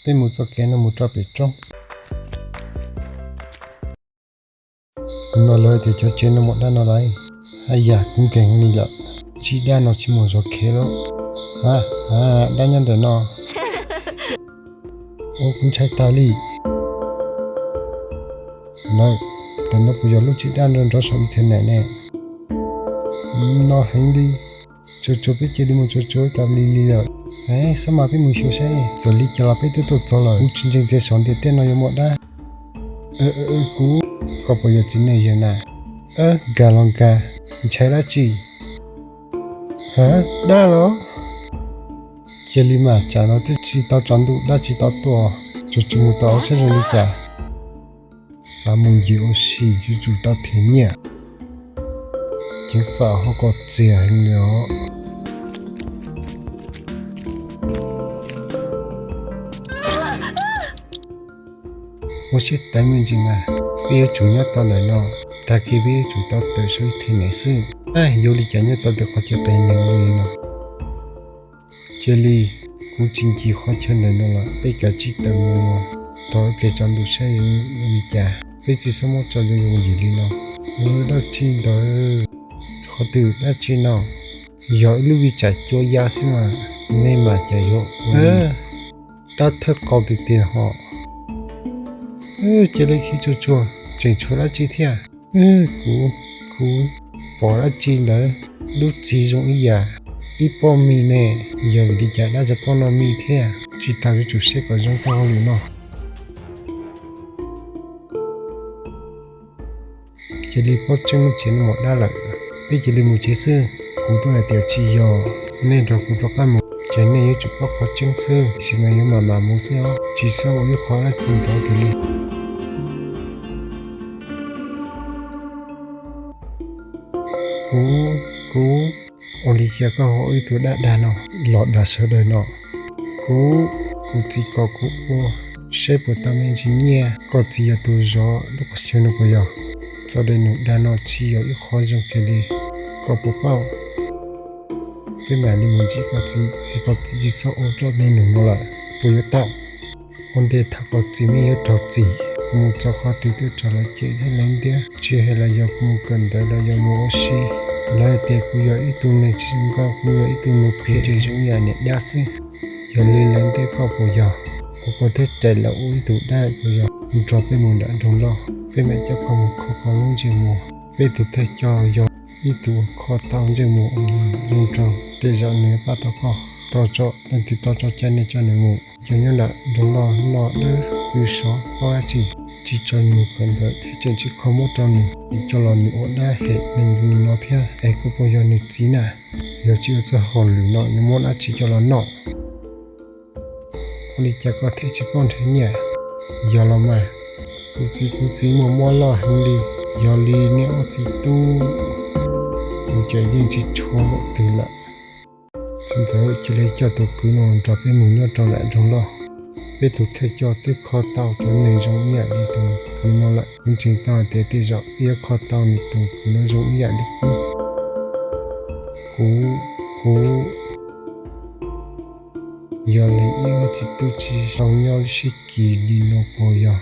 Peb mus txoj kev no mus rau pem roob. Kuv no lawv tias cov tsev no muaj dab no lauj. Haj yam kuv nkees li lawm. Tsib dab no tsis mus zov kev lawm. A, a, dab nyob ntawm no. Ua kuv ntshai tas li. Lawm, ntawm no puas yog lub tsib dab nrov nrov saum internet ne? No heev li. Tsuag tsuag peb cia li mus tsuag tsuag ib plag li li lawm. Xab mas peb mus xyuas saib txawm li cas los peb twb tuaj txog lawm. Kuv tsis ntseeg tias saum ntiaj teb no yuav muaj dab. Kuv, koj puas yog txiv neej yawg na? Nkag los nkag, ntshai dab tsi? Ha, dab los? Cia li mas, tsam no twb tsis tau tsaus ntuj dab tsis tau tuaj, tsuas tsis mus tau saib zoo li cas. Xav mus ncig ua si yuav tsum tau them nyiaj. Ceev fawm ho koj txiag heev li os. Ua siab teev me ntsis mas, peb yuav tsum nyob tau ntawm no, tag kis peb yuav tsum tau tawm saum internet xwb. Yuav li cas nyob tau ntawm qhov chaw qias neeg li no. Cia li, kuv tsis ncig qhov chaw ntawm no lawm, peb kav tsij tawm mus tau ib pliag tsaus ntuj saib zoo li cas. Peb tsis txhob muab tso zoo zoo yim li no. Dab tsi ntawd? Qhov twg dab tsi no? Yog ib lub vij tsam cua ya xwb mas, nej mas cas yuav ua li. Dab thawj qau tiag tiag hos. Cia li khi tsuag tsuag, tseem tshuav dab tsi thiab? Kuv, kuv pom dab tsi ntawd, lub txiv zoo ib yam ib pob mis ne. Yog vim li cas dab tsis paub noj mis thiab? Tsis tas yuav tsum saib kom zoo txoj hauj lwm no. Cia li paub tseeb lub tsev no muaj dab lawm, peb cia li mus tsev xwb. Kuv twb hais tias tsis yog, nej nrog kuv rov qab mus ces nej yuav tsum paub qhov tseeb xwb, tiam sis mas yuav mam mam mus xwb os, tsis txhob ua ib qho dab tsi nrov kiag li. Kuv, kuv, ua li cas koj ho ua ib tug dab dag no los dag sawv daws no? Kuv, kuv txiv kom kuv ua saib puas tau me ntsis nyiaj, koj txiv yog tus zov lub qhov chaw no puas yog? Txoj dej num dag no tsis yog ib qho zoo kiag li, koj puas paub? Peb mam li mus ntsib koj txiv es koj txiv tsis txhob ua txoj dej num no lawm, puas yuav tau? Ua ntej thaum koj txiv me yuav raug txim, kuv mus txog qhov twg twb raug lawv cem thiab lees ntiab, tsis hais los yog kuv mus kawm ntawv los yog mus ua si, lawv hais tias kuv yog ib tug neeg tsis zoo nkauj, kuv yog ib tug neeg phem, zoo ib yam niag dab xwb. Yog li lawv nteb koj puas yog? Ua koj thiab rais los ua ib tug dab puas yog? Nrog peb mus nram nroog loj, peb mam coj koj mus kho koj lub ntsej muag. Peb tus thawj coj yog ib tug kho tau ntsej muag zoo nraug, tej zaum nws pab tau koj. Tos tso, leej twg tos tso caij nej coj nws mus. Cov nyob nram nroog loj noj dawb pw sov paub dab tsi, tsis tso nws mus kawm ntawv thiab tseem tsis kho muab rau nws, vim coj los nws ua dab hem neeg zoo li no thiab. Es koj puas yog nws txiv na? Yog tsis ua txoj hauj lwm no yuav muab dab tsi coj los noj? Ua li cas koj thiaj tsis paub nrhiav nyiaj? Yog los mas, kuv txiv, kuv txiv muaj mob loj heev li. Yog li niaj ob txiv tub, kuv ces yeej tsis tshuav npaum twg lawm. Txiv ntxawm, cia li coj tus kwv no nrog peb mus nyob rau nram nroog loj. Peb tus thawj coj twb kho tau cov neeg zoo ib yam li tus kwv no lawm. Kuv ntseeg tau hais tias tej zaum peb yuav kho tau nws tus kwv no zoo ib yam li kuv. Kuv, kuv, yog li ib txiv tub tsis zoo nyob sib kis li no puas yog?